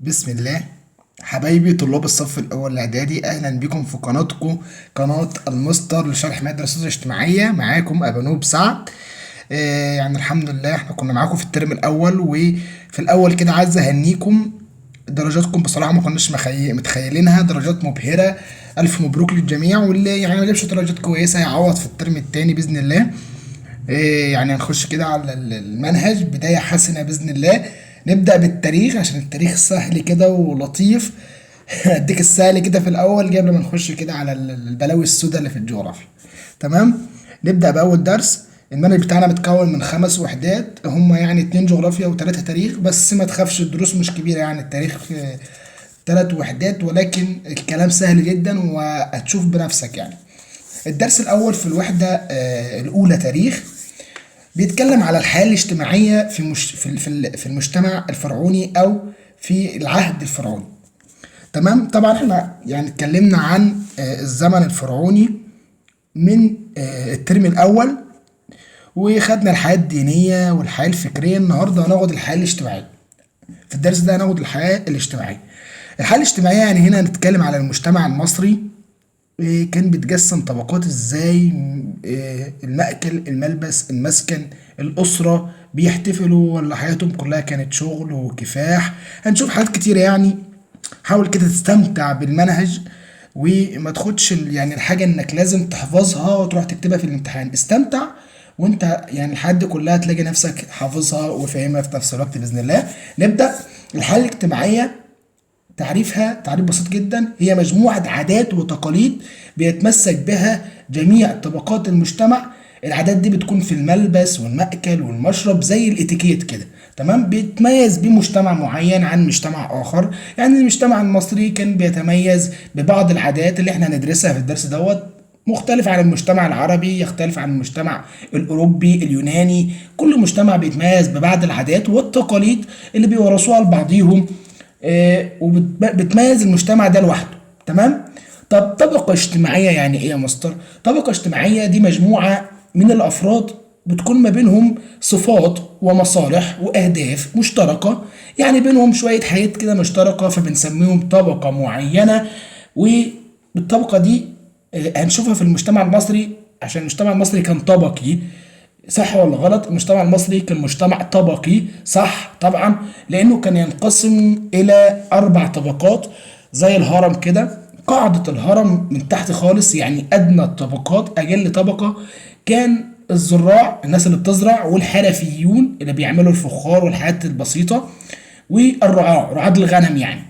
بسم الله. حبايبي طلاب الصف الأول الإعدادي، أهلا بكم في قناتكم، قناة المستر لشرح مادة الدراسات الاجتماعية. معاكم أبانوب سعد. يعني الحمد لله احنا كنا معاكم في الترم الأول، وفي الأول كده عايز أهنيكم. درجاتكم بصراحة ما كناش متخيلينها، درجات مبهرة. ألف مبروك للجميع، واللي يعني ما جابش درجات كويسة هيعوض في الترم التاني بإذن الله. يعني هنخش كده على المنهج بداية حسنة بإذن الله. نبدأ بالتاريخ عشان التاريخ سهل كده ولطيف. هديك السهل كده في الأول قبل ما نخش كده على البلاوي السوداء اللي في الجغرافيا. تمام، نبدأ بأول درس. المنهج بتاعنا متكون من 5 وحدات، هما يعني 2 جغرافيا و3 تاريخ، بس ما تخافش الدروس مش كبيرة، يعني التاريخ 3 وحدات، ولكن الكلام سهل جدا وهتشوف بنفسك. يعني الدرس الأول في الوحدة الأولى تاريخ، بيتكلم على الحياة الاجتماعية في مش في في في المجتمع الفرعوني أو في العهد الفرعوني. تمام، طبعا احنا يعني اتكلمنا عن الزمن الفرعوني من الترم الأول، وخدنا الحياة الدينية والحياة الفكرية. النهاردة هناخد الحياة الاجتماعية. في الدرس ده هناخد الحياة الاجتماعية. الحياة الاجتماعية يعني هنا هنتكلم على المجتمع المصري، إيه كان بيتقسم طبقات ازاي، إيه المأكل، الملبس، المسكن، الأسرة، بيحتفلوا ولا حياتهم كلها كانت شغل وكفاح. هنشوف حاجات كتيرة. يعني حاول كده تستمتع بالمنهج وما تاخدش يعني الحاجة انك لازم تحفظها وتروح تكتبها في الامتحان. استمتع وانت يعني الحاجات دي كلها تلاقي نفسك حافظها وفاهمها في نفس الوقت بإذن الله. نبدأ الحالة الاجتماعية. تعريفها تعريف بسيط جدا، هي مجموعة عادات وتقاليد بيتمسك بها جميع طبقات المجتمع. العادات دي بتكون في الملبس والمأكل والمشرب زي الاتيكيت كده. تمام، بيتميز بيه مجتمع معين عن مجتمع آخر. يعني المجتمع المصري كان بيتميز ببعض العادات اللي احنا هندرسها في الدرس دوت، مختلف عن المجتمع العربي، يختلف عن المجتمع الأوروبي، اليوناني. كل مجتمع بيتميز ببعض العادات والتقاليد اللي بيورثوها لبعضيهم، وبتميز المجتمع ده لوحده. تمام. طب طبقة اجتماعية يعني ايه يا مستر؟ طبقة اجتماعية دي مجموعة من الأفراد بتكون ما بينهم صفات ومصالح وأهداف مشتركة، يعني بينهم شوية حاجات كده مشتركة، فبنسميهم طبقة معينة. والطبقة دي هنشوفها في المجتمع المصري، عشان المجتمع المصري كان طبقي، صح ولا غلط؟ المجتمع المصري كان مجتمع طبقي، صح طبعا، لانه كان ينقسم الى 4 طبقات زي الهرم كده. قاعدة الهرم من تحت خالص، يعني ادنى الطبقات، اقل طبقة، كان الزراع، الناس اللي بتزرع، والحرفيون اللي بيعملوا الفخار والحاجات البسيطة، والرعاة، رعاة الغنم، يعني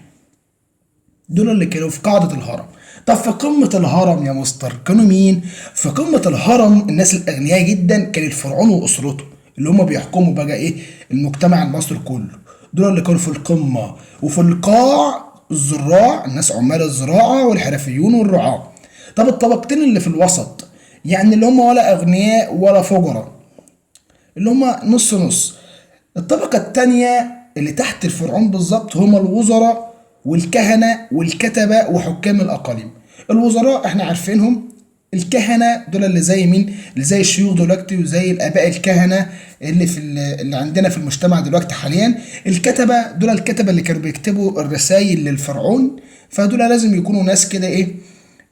دول اللي كانوا في قاعدة الهرم. طب في قمة الهرم يا مستر كانوا مين؟ في قمة الهرم الناس الأغنياء جدا كان الفرعون وأسرته، اللي هم بيحكموا بقى إيه المجتمع المصري كله، دول اللي كانوا في القمة. وفي القاع الزراع، الناس عمال الزراعة والحرفيون والرعاة. طب الطبقتين اللي في الوسط، يعني اللي هم ولا أغنياء ولا فقراء، اللي هم نص نص. الطبقة التانية اللي تحت الفرعون بالظبط هم الوزراء والكهنة والكتبة وحكام الأقاليم. الوزراء احنا عارفينهم، الكهنة دول اللي زي مين؟ اللي زي الشيوخ دلوقتي وزي الآباء الكهنة اللي في اللي عندنا في المجتمع دلوقتي حاليا. الكتبة دول الكتبة اللي كانوا بيكتبوا الرسائل للفرعون، فدول لازم يكونوا ناس كده ايه،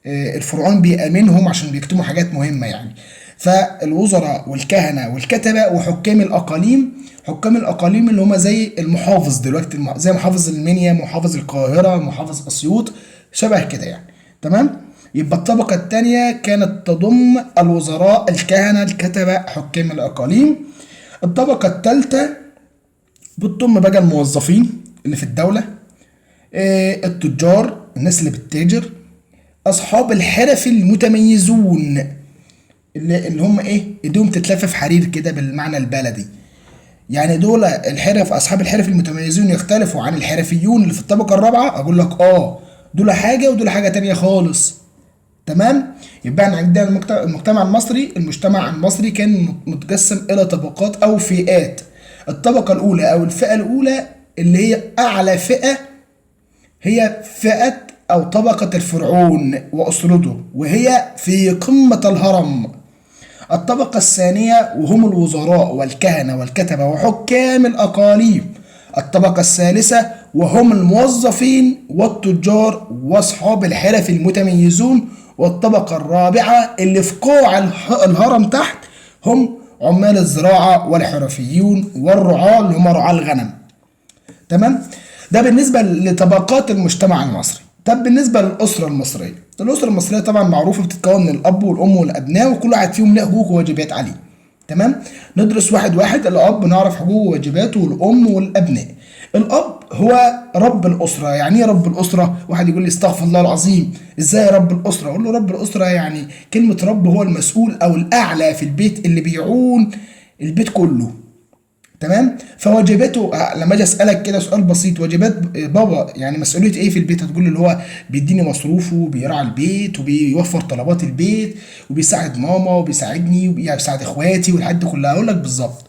الفرعون بيأمنهم عشان بيكتبوا حاجات مهمة يعني. فالوزراء والكهنة والكتبة وحكام الأقاليم، حكام الأقاليم اللي هما زي المحافظ دلوقتي، زي محافظ المنيا، محافظ القاهرة، محافظ أسيوط، شبه كده يعني. تمام، يبقى الطبقة التانية كانت تضم الوزراء، الكهنة، الكتبة، حكام الأقاليم. الطبقة التالتة بتضم بقى الموظفين اللي في الدولة، التجار، الناس اللي بتتاجر، أصحاب الحرف المتميزون اللي هم ايه، ايديهم تتلف في حرير كده بالمعنى البلدي. يعني دول الحرف، اصحاب الحرف المتميزون يختلفوا عن الحرفيون اللي في الطبقة الرابعة. اقول لك دول حاجة ودول حاجة تانية خالص. تمام، يبقى احنا عندنا المجتمع المصري، المجتمع المصري كان متقسم الى طبقات او فئات. الطبقة الاولى او الفئة الاولى اللي هي اعلى فئة، هي فئة او طبقة الفرعون واسرته، وهي في قمة الهرم. الطبقة الثانية وهم الوزراء والكهنة والكتبة وحكام الأقاليم. الطبقة الثالثة وهم الموظفين والتجار واصحاب الحرف المتميزون. والطبقة الرابعة اللي في قاع الهرم تحت هم عمال الزراعة والحرفيون والرعاة اللي هم رعاة الغنم. تمام؟ ده بالنسبة لطبقات المجتمع المصري. طب بالنسبة للأسرة المصرية، الأسرة المصرية طبعا معروفة بتتكون من الأب والأم والأبناء، وكل واحد فيهم له حقوق وواجبات عليه. تمام؟ ندرس واحد واحد. الأب نعرف حقوقه وواجباته، والأم والأبناء. الأب هو رب الأسرة. يعني إيه رب الأسرة؟ واحد يقول لي استغفر الله العظيم، إزاي رب الأسرة؟ أقول له رب الأسرة يعني كلمة رب هو المسؤول أو الأعلى في البيت اللي بيعون البيت كله. تمام؟ فواجباته، لما اجي اسالك كده سؤال بسيط، واجبات بابا يعني مسؤولية ايه في البيت؟ هتقول لي اللي هو بيديني مصروفه وبيراعي البيت وبيوفر طلبات البيت وبيساعد ماما وبيساعدني وبيساعد اخواتي والحاجات دي كلها. اقول لك بالظبط،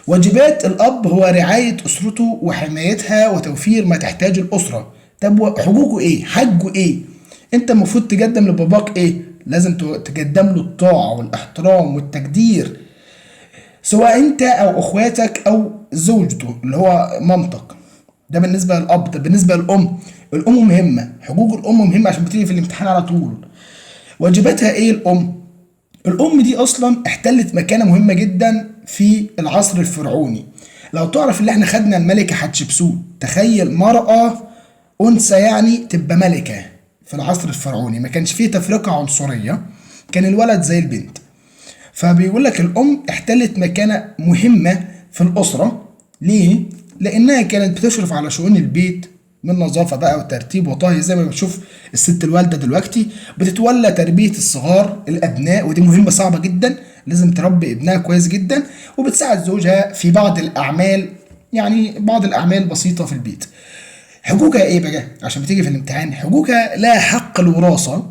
واجبات الاب هو رعاية اسرته وحمايتها وتوفير ما تحتاجه الاسرة. طب حقوقه ايه؟ حقه ايه؟ انت المفروض تقدم لباباك ايه؟ لازم تقدم له الطاعة والاحترام والتقدير، سواء انت او اخواتك او زوجته اللي هو مامتك. ده بالنسبة للاب. ده بالنسبة للام، الام مهمة، حقوق الام مهمة عشان بتيجي في الامتحان على طول. واجباتها ايه الام؟ الام دي اصلا احتلت مكانه مهمة جدا في العصر الفرعوني. لو تعرف اللي احنا خدنا الملكة حتشبسوت، تخيل مرأة انثى يعني تبقى ملكه في العصر الفرعوني، ما كانش فيه تفرقه عنصرية، كان الولد زي البنت. فبيقول لك الأم احتلت مكانة مهمة في الأسرة. ليه؟ لأنها كانت بتشرف على شؤون البيت من نظافة بقى وترتيب وطهي، زي ما بتشوف الست الوالدة دلوقتي بتتولى تربية الصغار الأبناء، ودي مهمة صعبة جدا، لازم تربي ابنها كويس جدا، وبتساعد زوجها في بعض الأعمال، يعني بعض الأعمال البسيطة في البيت. حقوقها ايه بقى؟ عشان بتيجي في الامتحان. حقوقها لها حق الوراثة،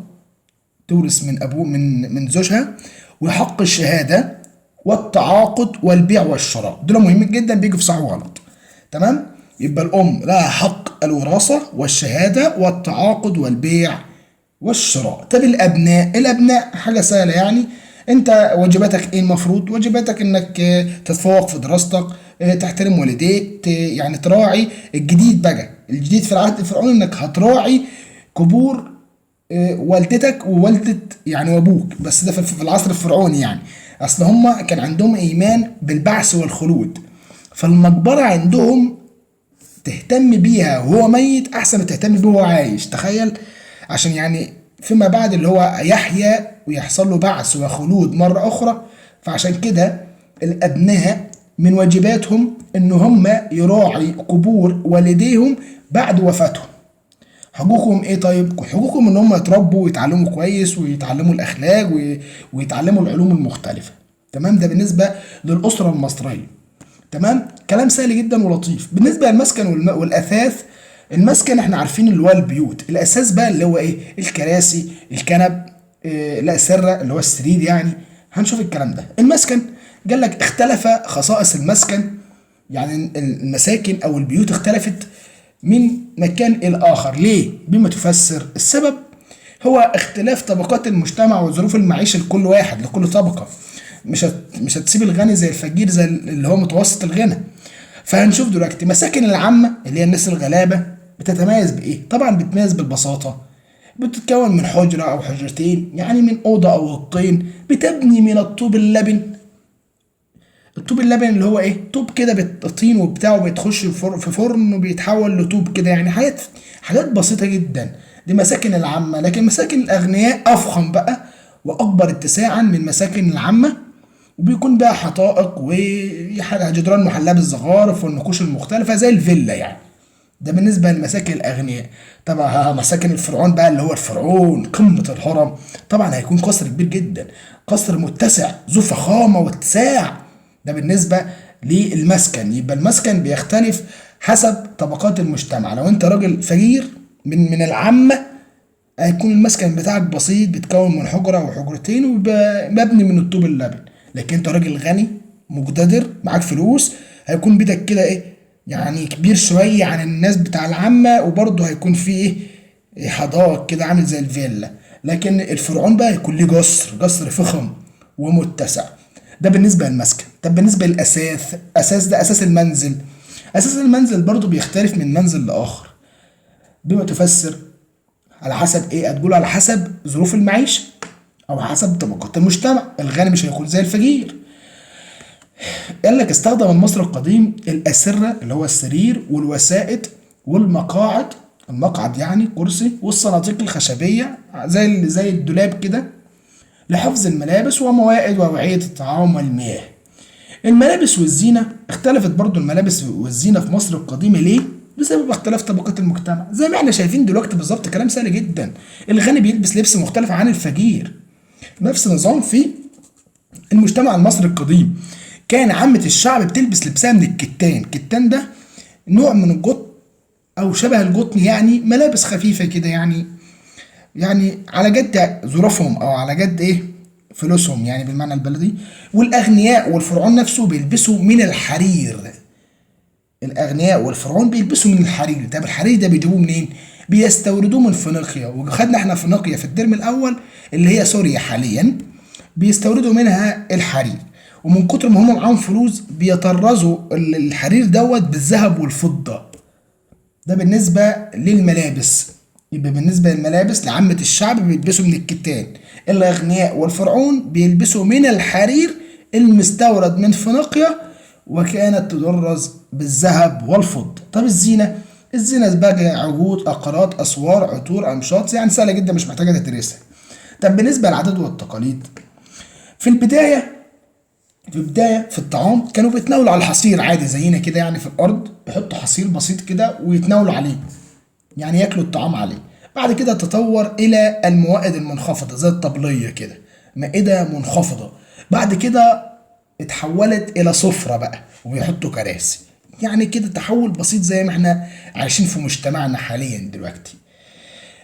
تورث من ابوه من زوجها، وحق الشهادة والتعاقد والبيع والشراء، دول مهمين جدا بيجوا في صح وغلط. تمام؟ يبقى الام لها حق الوراثة والشهادة والتعاقد والبيع والشراء. طب الابناء، الابناء حاجة سهلة يعني، انت واجباتك ايه المفروض؟ واجباتك انك تتفوق في دراستك، تحترم والديك، يعني تراعي الجديد بقى، الجديد في العهد الفرعوني انك هتراعي قبور والدتك ووالدة يعني وابوك، بس ده في العصر الفرعوني يعني، اصل هما كان عندهم ايمان بالبعث والخلود، فالمقبرة عندهم تهتم بيها وهو ميت احسن ما تهتم بيه وهو عايش، تخيل، عشان يعني فيما بعد اللي هو يحيا ويحصل له بعث وخلود مرة اخرى. فعشان كده الابناء من واجباتهم ان هم يراعي قبور والديهم بعد وفاتهم. حقوقهم ايه طيب؟ حقوقهم ان هم يتربوا ويتعلموا كويس ويتعلموا الاخلاق ويتعلموا العلوم المختلفة. تمام؟ ده بالنسبة للاسرة المصرية. تمام؟ كلام سهل جدا ولطيف. بالنسبة للمسكن والاثاث، المسكن احنا عارفين اللي هو البيوت، الاساس بقى اللي هو ايه؟ الكراسي، الكنب، الاسرة اللي هو السرير يعني، هنشوف الكلام ده. المسكن قال لك اختلف خصائص المسكن، يعني المساكن او البيوت اختلفت من مكان إلى آخر. ليه؟ بما تفسر السبب هو اختلاف طبقات المجتمع وظروف المعيشة لكل واحد، لكل طبقة. مش هتسيب الغني زي الفقير زي اللي هو متوسط الغنى. فهنشوف دلوقتي مساكن العامة اللي هي الناس الغلابة بتتميز بإيه؟ طبعا بتتميز بالبساطة، بتتكون من حجرة أو حجرتين، يعني من أوضة أو أوضتين، بتبني من الطوب اللبن. الطوب اللبن اللي هو ايه؟ طوب كده بالطين وبتاع، وبيتخش في فرن وبيتحول لطوب كده، يعني حاجات بسيطة جدا. دي مساكن العامة. لكن مساكن الأغنياء أفخم بقى وأكبر اتساعا من مساكن العامة، وبيكون بقى حدائق وجدران محلاه بالزخارف والنقوش المختلفة زي الفيلا يعني. ده بالنسبة لمساكن الأغنياء. طبعا مساكن الفرعون بقى اللي هو الفرعون قمة الهرم، طبعا هيكون قصر كبير جدا، قصر متسع ذو فخامة واتساع. ده بالنسبة للمسكن. يبقى المسكن بيختلف حسب طبقات المجتمع. لو انت راجل فقير من العامة هيكون المسكن بتاعك بسيط، بيتكون من حجرة وحجرتين ومبني من الطوب اللبن. لكن انت راجل غني مقتدر معاك فلوس، هيكون بيتك كده ايه يعني كبير شوية عن الناس بتاع العامة، وبرضه هيكون فيه ايه حدائق كده عامل زي الفيلا. لكن الفرعون بقى هيكون ليه قصر، قصر فخم ومتسع. ده بالنسبة للمسكن. طب بالنسبة للأساس، أساس ده أساس المنزل. اساس المنزل برضو بيختلف من منزل لاخر، بما تفسر على حسب ايه؟ هتقول على حسب ظروف المعيشة او حسب طبقات المجتمع، الغني مش هيكون زي الفقير. قال لك استخدم المصري القديم الأسرة اللي هو السرير والوسائد والمقاعد، المقعد يعني كرسي، والصناديق الخشبية زي الدولاب كده، لحفظ الملابس وموائد وأوعية الطعام والمياه. الملابس والزينة اختلفت برضو الملابس والزينة في مصر القديمة ليه؟ بسبب اختلاف طبقات المجتمع، زي ما احنا شايفين دلوقتي بالظبط. كلام سهل جدا، الغني بيلبس لبس مختلف عن الفقير. نفس النظام في المجتمع المصري القديم، كان عامة الشعب بتلبس لبسها من الكتان. الكتان ده نوع من القطن او شبه القطن، يعني ملابس خفيفة كده، يعني على قد ظروفهم او على قد ايه فلوسهم، يعني بالمعنى البلدي. والاغنياء والفرعون نفسه بيلبسوا من الحرير. الاغنياء والفرعون بيلبسوا من الحرير. طب الحرير ده بيجيبوه منين؟ بيستوردوه من فينيقيا، وخدنا احنا فينيقيا في الترم الاول اللي هي سوريا حاليا، بيستوردوا منها الحرير. ومن كتر ما هم معاهم فلوس بيطرزوا الحرير دوت بالذهب والفضة. ده بالنسبة للملابس. يبقى بالنسبة للملابس لعامة الشعب بيلبسوا من الكتان، الأغنياء والفرعون بيلبسوا من الحرير المستورد من فينيقيا، وكانت تدرز بالذهب والفضة. طب الزينة؟ الزينة بقى عقود، أقراط، أسوار، عطور، أمشاط، يعني سهلة جدا مش محتاجة تدرسها. طب بالنسبة للعادات والتقاليد، في البداية في الطعام كانوا بيتناولوا على الحصير عادي زينا كده، يعني في الارض يحطوا حصير بسيط كده ويتناولوا عليه، يعني ياكلوا الطعام عليه. بعد كده تطور الى الموائد المنخفضة زي الطبلية كده، مائدة منخفضة. بعد كده اتحولت الى سفره بقى وبيحطوا كراسي، يعني كده تحول بسيط زي ما احنا عايشين في مجتمعنا حاليا دلوقتي.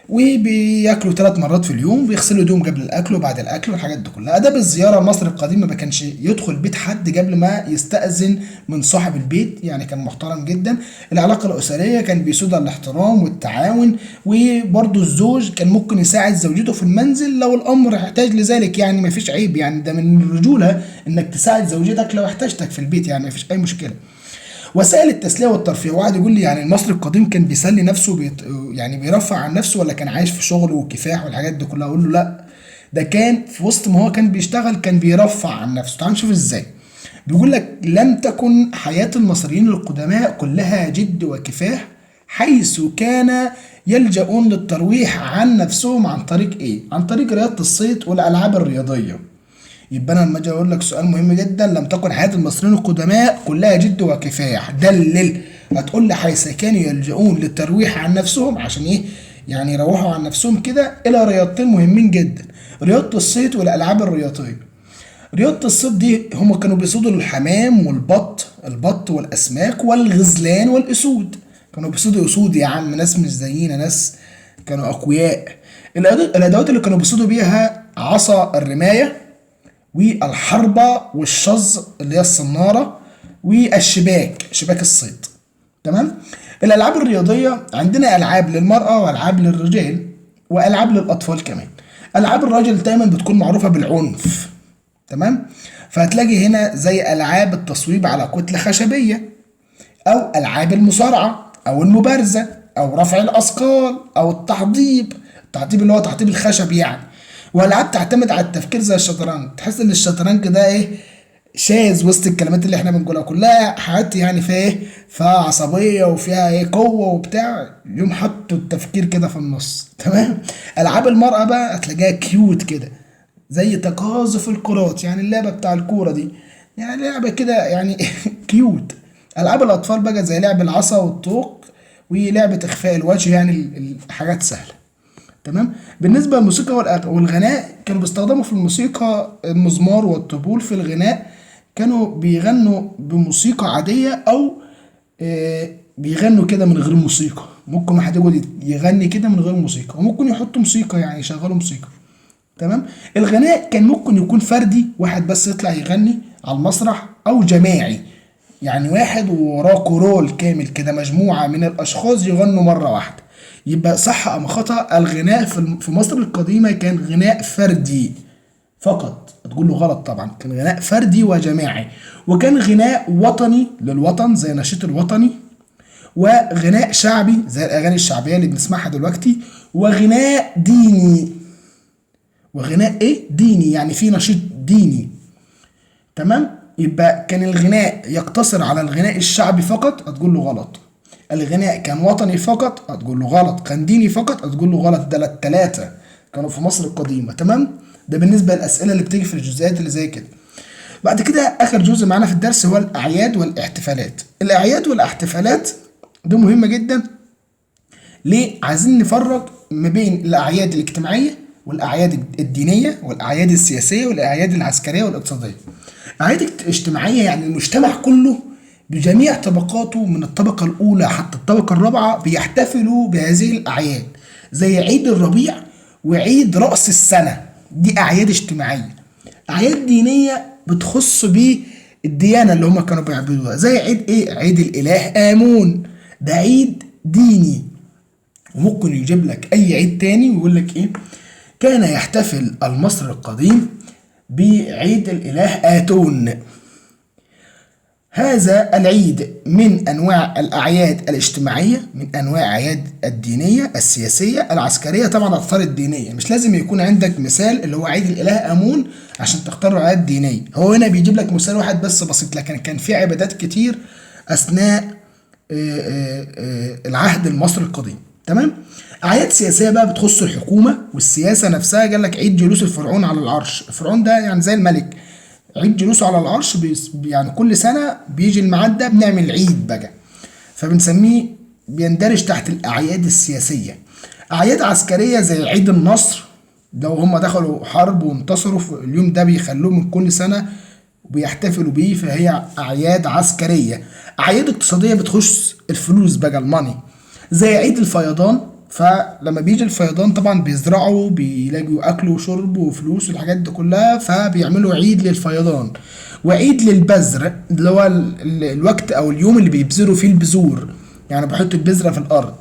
وبياكلوا 3 مرات في اليوم، بيغسلوا ايديهم قبل الاكل وبعد الاكل والحاجات دي كلها. اداب الزيارة، مصر القديمة ما كانش يدخل بيت حد قبل ما يستأذن من صاحب البيت، يعني كان محترم جدا. العلاقة الاسرية كان بيسودها الاحترام والتعاون، وبرده الزوج كان ممكن يساعد زوجته في المنزل لو الامر احتاج لذلك، يعني ما فيش عيب، يعني ده من الرجولة انك تساعد زوجتك لو احتاجتك في البيت، يعني ما فيش اي مشكلة. وسائل التسلية والترفيه، واحد يقول لي يعني المصري القديم كان بيسلي نفسه يعني بيرفع عن نفسه، ولا كان عايش في شغله وكفاح والحاجات دي كلها؟ اقول له لا، ده كان في وسط ما هو كان بيشتغل كان بيرفع عن نفسه. تعال نشوف ازاي. بيقول لك لم تكن حياة المصريين القدماء كلها جد وكفاح، حيث كان يلجؤون للترويح عن نفسهم عن طريق ايه؟ عن طريق رياضة الصيد والالعاب الرياضية. يبقى انا لما اجي اقول لك سؤال مهم جدا، لم تكن حياة المصريين القدماء كلها جد وكفاح، دلل. هتقول لي حيث كانوا يلجؤون للترويح عن نفسهم عشان ايه؟ يعني يروحوا عن نفسهم كده الى رياضتين مهمين جدا، رياضة الصيد والالعاب الرياضية. رياضة الصيد دي هم كانوا بيصيدوا الحمام والبط، البط والاسماك والغزلان والاسود. كانوا بيصيدوا اسود يا عم، ناس مش زينا، ناس كانوا اقوياء. الادوات اللي كانوا بيصيدوا بيها عصا الرماية والحربة والشظ اللي هي الصنارة والشباك، شباك الصيد. تمام. الألعاب الرياضية عندنا ألعاب للمرأة وألعاب للرجال وألعاب للأطفال كمان. ألعاب الرجل دايما بتكون معروفة بالعنف، تمام، فهتلاقي هنا زي ألعاب التصويب على كتلة خشبية، أو ألعاب المصارعة أو المبارزة أو رفع الأثقال أو التحضيب، التحضيب اللي هو تحضيب الخشب يعني. والعاب تعتمد على التفكير زي الشطرنج. تحس ان الشطرنج ده ايه، شاذ وسط الكلمات اللي احنا بنقولها كلها، حاجات يعني فيها ايه، فيها عصبية وفيها ايه قوة وبتاع، يوم حطوا التفكير كده في النص. تمام. العاب المراة بقى هتلاقيها cute كده، زي تقاذف الكرات، يعني اللعبة بتاع الكورة دي، يعني لعبه كده يعني cute. العاب الاطفال بقى زي لعب العصا والطوق ولعبه اخفاء الوجه، يعني الحاجات سهلة. تمام. بالنسبة للموسيقى والغناء، كانوا بيستخدموا في الموسيقى المزمار والطبول. في الغناء كانوا بيغنوا بموسيقى عادية او بيغنوا كده من غير موسيقى. ممكن واحد يقعد يغني كده من غير موسيقى، وممكن يحطوا موسيقى، يعني يشغلوا موسيقى. تمام. الغناء كان ممكن يكون فردي، واحد بس يطلع يغني على المسرح، او جماعي، يعني واحد ووراه كورال كامل كده، مجموعة من الاشخاص يغنوا مرة واحدة. يبقى صح ام خطأ؟ الغناء في مصر القديمة كان غناء فردي، فقط؟ تقول له غلط طبعا، كان غناء فردي وجماعي، وكان غناء وطني للوطن زي النشيد الوطني، وغناء شعبي زي الاغاني الشعبية اللي بنسمعها دلوقتي، وغناء ديني. وغناء ايه؟ ديني، يعني في نشيد ديني. تمام؟ يبقى كان الغناء يقتصر على الغناء الشعبي فقط؟ هتقول له غلط. الغناء كان وطني فقط؟ هتقول له غلط. كان ديني فقط؟ هتقول له غلط. ده الثلاثة كانوا في مصر القديمة. تمام؟ ده بالنسبة للاسئلة اللي بتيجي في الجزئيات اللي زي كده. بعد كده اخر جزء معانا في الدرس هو الاعياد والاحتفالات. الاعياد والاحتفالات دي مهمة جدا. ليه؟ عايزين نفرق ما بين الاعياد الاجتماعية والاعياد الدينية والاعياد السياسية والاعياد العسكرية والاقتصادية. اعياد اجتماعية يعني المجتمع كله بجميع طبقاته من الطبقة الاولى حتى الطبقة الرابعة بيحتفلوا بهذه الاعياد، زي عيد الربيع وعيد راس السنة، دي اعياد اجتماعية. اعياد دينية بتخص بالديانة اللي هما كانوا بيعبدوها، زي عيد ايه؟ عيد الاله امون، ده عيد ديني. وممكن يجيب لك اي عيد تاني ويقول لك ايه؟ كان يحتفل المصري القديم بعيد الاله اتون. هذا العيد من انواع الاعياد الاجتماعية، من انواع اعياد الدينية السياسية العسكرية. طبعا اختار الدينية، مش لازم يكون عندك مثال اللي هو عيد الاله امون عشان تختار اعياد دينية. هو هنا بيجيب لك مثال واحد بس بسيط، لكن كان في عبادات كتير اثناء العهد المصري القديم. تمام؟ اعياد سياسية بقى بتخص الحكومة والسياسة نفسها. قال لك عيد جلوس الفرعون على العرش. الفرعون ده يعني زي الملك، عيد جلوسه على العرش يعني كل سنة بيجي الميعاد ده بنعمل عيد بقى، فبنسميه بيندرج تحت الاعياد السياسية. اعياد عسكرية زي عيد النصر، لو هم دخلوا حرب وانتصروا في اليوم ده بيخلوه من كل سنة وبيحتفلوا بيه، فهي اعياد عسكرية. اعياد اقتصادية بتخش الفلوس بقى، الماني، زي عيد الفيضان. فلما بيجي الفيضان طبعا بيزرعوا، بيلاقوا اكل وشرب وفلوس والحاجات دي كلها، فبيعملوا عيد للفيضان. وعيد للبذر اللي هو الوقت او اليوم اللي بيبذروا فيه البذور، يعني بيحطوا البذرة في الارض.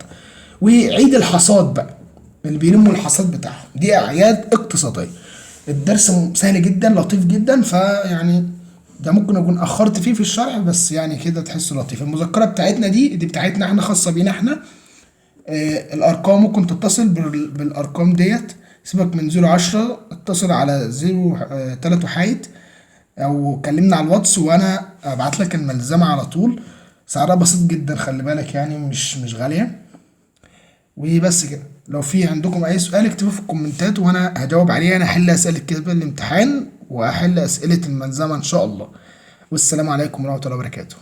وعيد الحصاد بقى اللي بيلموا الحصاد بتاعهم. دي اعياد اقتصادية. الدرس سهل جدا لطيف جدا، فيعني ده ممكن اكون اخرت فيه في الشرح، بس يعني كده تحسه لطيف. المذكرة بتاعتنا دي بتاعتنا احنا، خاصة بينا احنا. الارقام ممكن تتصل بالارقام ديت، سيبك من 010، اتصل على 0 3 وحايد، او كلمنا على الواتس وانا ابعت لك الملزمه على طول. سعرها بسيط جدا، خلي بالك، يعني مش غالية. وبس كده. لو في عندكم اي سؤال اكتبوه في الكومنتات وانا هجاوب عليه. انا هحل اسئلة كتاب الامتحان واحل اسئلة الملزمه ان شاء الله. والسلام عليكم ورحمة الله وبركاته.